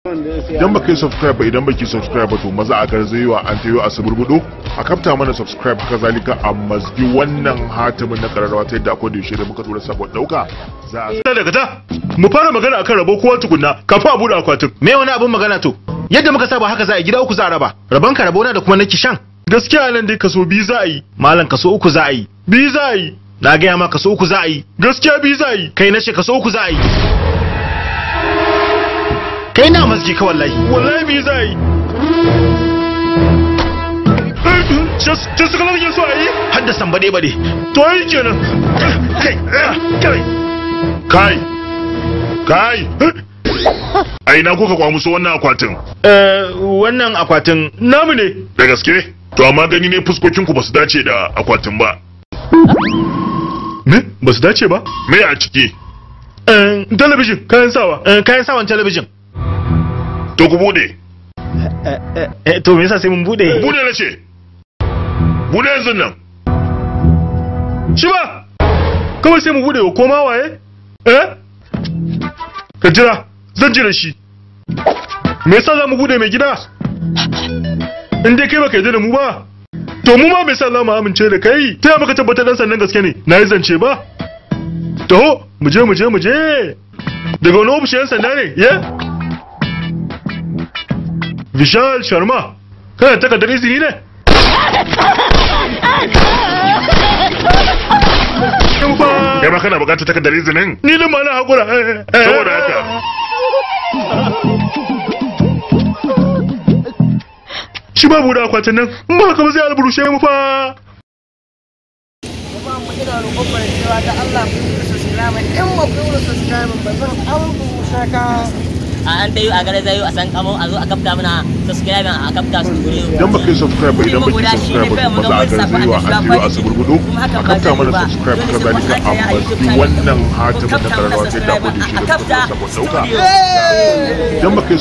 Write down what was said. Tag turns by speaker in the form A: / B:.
A: Idan baka yi subscribe ba, idan baki subscribe ba, to maza a garzayewa an tayo a suburbudo a kafta mana subscribe, haka zalika a mazgi wannan hatimin na kararrawa ta yadda akwai da yaushe da muka tura sabon dauka za a
B: daga ta. Mu fara magana akan rabo kowa tukunna kafin a bude akwatin.
C: Me wani abun magana to? Yadda muka saba haka za a yi, gida uku za a raba. Rabon ka, rabona da kuma na Kishan.
B: Gaskiya nan dai kaso 2 za a yi.
C: Malam, kaso 3 za a yi.
B: 2 za a yi.
C: Na gaya ma kaso 3 za a yi.
B: Gaskiya 2 za a yi.
C: Kai na ce kaso 3 za a yi. Kai na mazgi ka wallahi.
B: Wallahi 2 za a yi. Just kana ke so a yi?
C: Hadda sambade bade.
B: To yi kenan.
C: Kai, kai.
A: Kai! Kai! A ina kuka kwamuso wannan akwatin?
C: Wannan akwatin
B: namu ne.
A: Da gaske? To amma gani ne fuskokinku ba su dace da akwatin ba.
B: Me? Ba su dace ba?
A: Me a ciki?
B: Talabijin, kayan sawa.
C: Kayan sawan talabijin.
A: To ku bude.
C: To me yasa sai mun bude?
A: Bude na ce. Bude yanzu nan.
B: Shi ba! Kawai sai mu bude wa koma waye? Eh? Ka jira, zan jira shi. Me yasa za mu bude mai gida? In dai kai baka yarda da mu ba, to mu ma me yasa za mu amince da kai? Ta ya muka tabbatar dan sandan gaske ne? Na yi zance ba? Taho, mu je mu je mu je. Daga wani ofishin yan sanda ne? Ye? Vishal Sharma, kana da takardar izini ne?
A: Kai ma kana bukatar takardar izinin?
B: Ni din ma na hakura.
A: Saboda haka.
B: Shi ba buɗe akwatin nan, in ba haka ba zai alburushe mu fa.
D: Jama'a mu ina roƙon ku da cewa da Allah ku yi subscribe, in ba ku yi subscribe ba zan alburushe ka.
E: A an tayo a garzayo a san kamo a zo a kafta mana subscribe a kafta studio.
A: Idan baka yi subscribe ba, idan baki subscribe ba, to maza a garzayewa an tayo a suburbudo a kafta mana subscribe, haka zalika a mazgi wannan hatimin na kararrawa ta yadda akwai da yaushe da muka tura sabon dauka. Idan baka yi